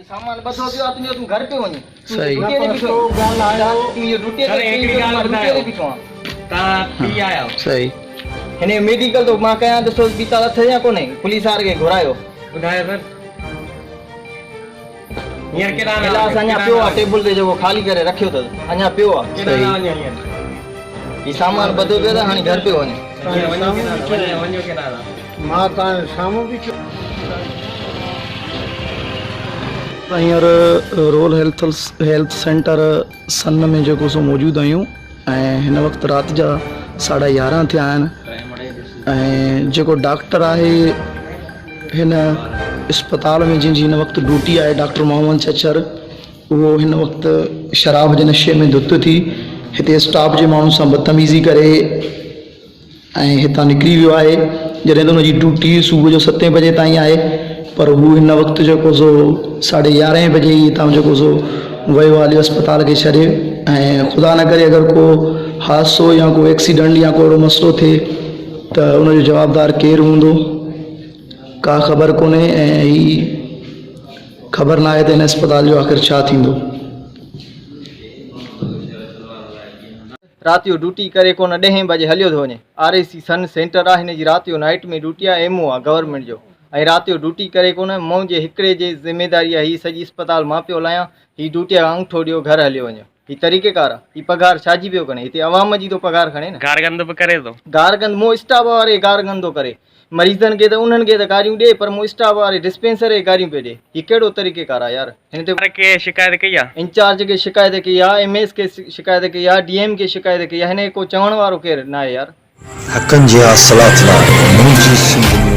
سامان ٻڌو پيو آ تنهنجو تون گهر پيو وڃين صحيح. ڊيوٽي تي بيٺو آهين تون اهو ڊيوٽي تي مان ڊيوٽي تي بيٺو آهيان توهان پي آيا صحيح. هن جو ميڊيڪل ٿو مان ڪيان ڏسو اسپتال اٿس يا ڪونهي پوليس واري کي گهرايو. ٻڌايو سر هينئر ڪيڏانهن گلاس اڃا پيو آ ٽيبل تي جيڪو خالي ڪري رکيو اٿس اڃا پيو آ. ڪيڏانهن وڃو هينئر هي سامان ٻڌو پيو اٿس هاڻي گهر پيو وڃي. هينئر وڃو ڪيڏانهن وڃو ڪيڏانهن. مان توهان جي سامهون بيٺو. هينئر رول هيلٿ هيلٿ سينٽر سن ۾ جيڪو سو موجود آهيون ۽ هن وقت رات جا ساڍا يارهن ٿيا آهن ۽ جيڪو ڊاڪٽر آهي هن اسپتال ۾ جنهن جي هن وقت ڊيوٽي آهي ڊاڪٽر محمد ڇڇر اهو هن وقت شراب جي نشي ۾ ڌت ٿي هتي اسٽاف جي ماڻهن سان بدتميزي ڪري ۽ هتان نڪري ويو آهي جڏهن ته ان جي ڊيوٽي صبح جو ستين بجي تائين آهي پر هو هن وقت جيڪو سو ساڍي يارهين بجي ئي هتان جيڪو سو ويو هليو اسپتال کي ڇڏي ۽ خدا نه ڪري اگر ڪو حادثو يا ڪو ايڪسيڊنٽ يا ڪو اهڙو مسئلو ٿئي ته ان جو جوابدار ڪير هوندو ڪا خبر ڪونهي ۽ هي خبر ناهي ته هن اسپتال جو آخر ڇا ٿيندو. رات جو ڊيوٽي ڪري ڪونه ڏهين بجي هليو ٿو وڃي آر اي سي سن سينٽر آ هن جي رات جو نائيٽ ۾ ڊيوٽي آ ايم او آ گورنمينٽ جو ۽ رات جو ڊيوٽي ڪري ڪونه منهنجي هڪڙي جي ذميداري آ هي سڄي اسپتال مان پيو هلايان هي ڊيوٽي کان انگٺو ڏيو گهر هليو وڃو هي طريقي ڪار آ هي پگهار ڇا جي پيو کڻي هتي عوام جي ٿو پگهار کڻي نه گارگند به ڪري ٿو. گارگند مون اسٽاف واري گارگند ٿو ڪري مريضن کي ته انهن کي ته گاريون ڏي پر مون اسٽاف واري ڊسپينسر کي گاريون پيو ڏي هي ڪهڙو طريقي ڪار آ يار هن تي کي شڪايت ڪئي آ. انچارج کي شڪايت ڪئي آ ايم ايس کي شڪايت ڪئي آ ڊي ايم کي شڪايت ڪئي آ هن کي ڪو چوڻ وارو ڪير ناهي يار. حقن جي حاصلات لاء منهنجي سنڌ نيوز.